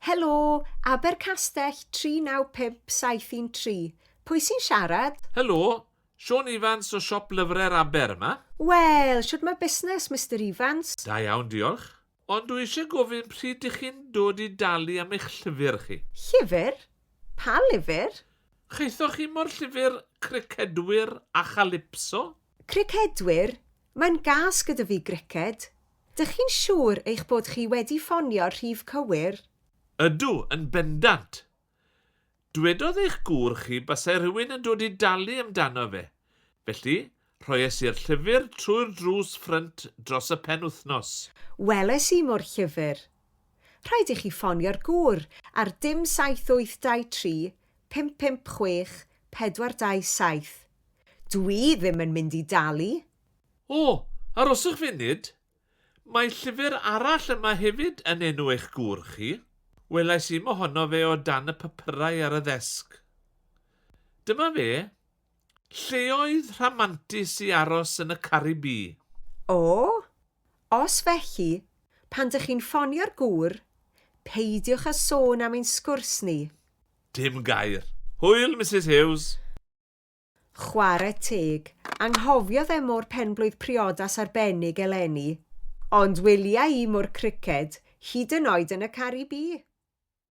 Helo, Abercastell 395713. Pwy sy'n siarad? Helo, Siôn Ifans o siop lyfrau'r Aber yma. Wel, shwt mae busnes, Mister Ifans? Da iawn, diolch. Ond dwi eisiau gofyn pryd dych chi'n dod i dalu am eich llyfr chi? Llyfr? Pa lyfr? Chaethoch chi mo'r llyfr Cricedwyr a Chalypso? Cricedwyr? Mae'n gas gyda fi griced. Dych chi'n siŵr eich bod chi wedi ffonio'r rhif cywir? Ydw, yn bendant. Dwedodd eich gŵr chi basai rhywun yn dod i dalu amdano fe, felly rhoies i'r llyfr trwy'r drws ffrynt dros y penwythnos. Weles i mo'r llyfr. Rhaid i chi ffonio'r gŵr ar dim 7823 556 427. Dwi ddim yn mynd i dalu. O, aroswch funud! Mae llyfr arall yma hefyd yn enw eich gŵr chi. Welais i mohono fe o dan y papurau ar y ddesg. Dyma fe, Lleoedd rhamantus i aros yn y Caribî. O, os felly, pan dych chi'n ffonio'r gŵr, peidiwch â sôn am ein sgwrs ni. Dim gair. Hwyl, Misus Hughes. Chware teg, anghofiodd e mo'r penblwydd priodas arbennig eleni, ond wylia i mo'r criced, hyd yn oed yn y Caribî.